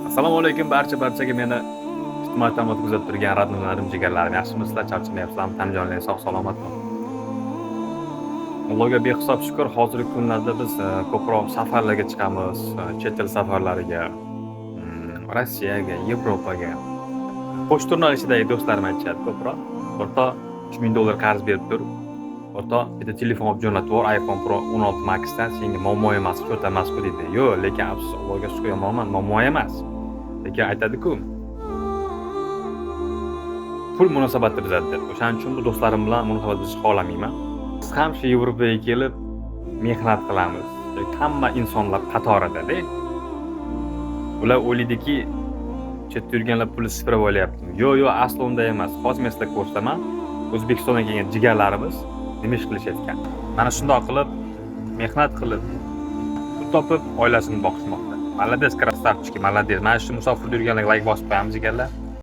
Assalomu alaykum barcha-barchaga, meni ijtimoiy tarmoqda kuzatib turgan родной larim, jigarlarim. Yaxshimisizlar, charchamayapsizlarmi? Tan jonli, sog' salomatmi? Allohga behisob shukr, hozirgi kunlarda biz ko'proq safarlarga chiqamiz, chet el safarlariga, Rossiyaga, Yevropaga. Qo'shtirnoq ichidagi do'stlarim aytishadi ko'proq. "O'rtoq, $3000 qarz berib tur. O'rtoq, bitta telefon olib jo'natib yubor, iPhone Pro 16 Max'dan, senga muammo emas, cho't emas-ku", deydi. Yo'q, lekin afsus, Allohga shukr, yomonman, muammo emas. Lekin aytadi-ku, pul munosabatni buzadi deb. O'shaning uchun bu do'stlarim bilan munosabat buzishni xohlamayman. Biz ham shu Yevropaga kelib mehnat qilamiz. Hamma insonlar qatorida-da. Ular o'ylaydiki, chetda yurganlar pulni sipirib olyapti. Yo'q, yo'q, asli unday emas. Hozir men sizlarga ko'rsataman. O'zbekistondan kelgan jigarlarimiz nima ish qilishayotgan. Mana shundoq qilib, mehnat qilib, pul topib, oilasini boqishmoqda. Молодец, красавчики, молодец. Mana shu musofirda yurganlarga layk bosib qo'yamiz, jigarlar.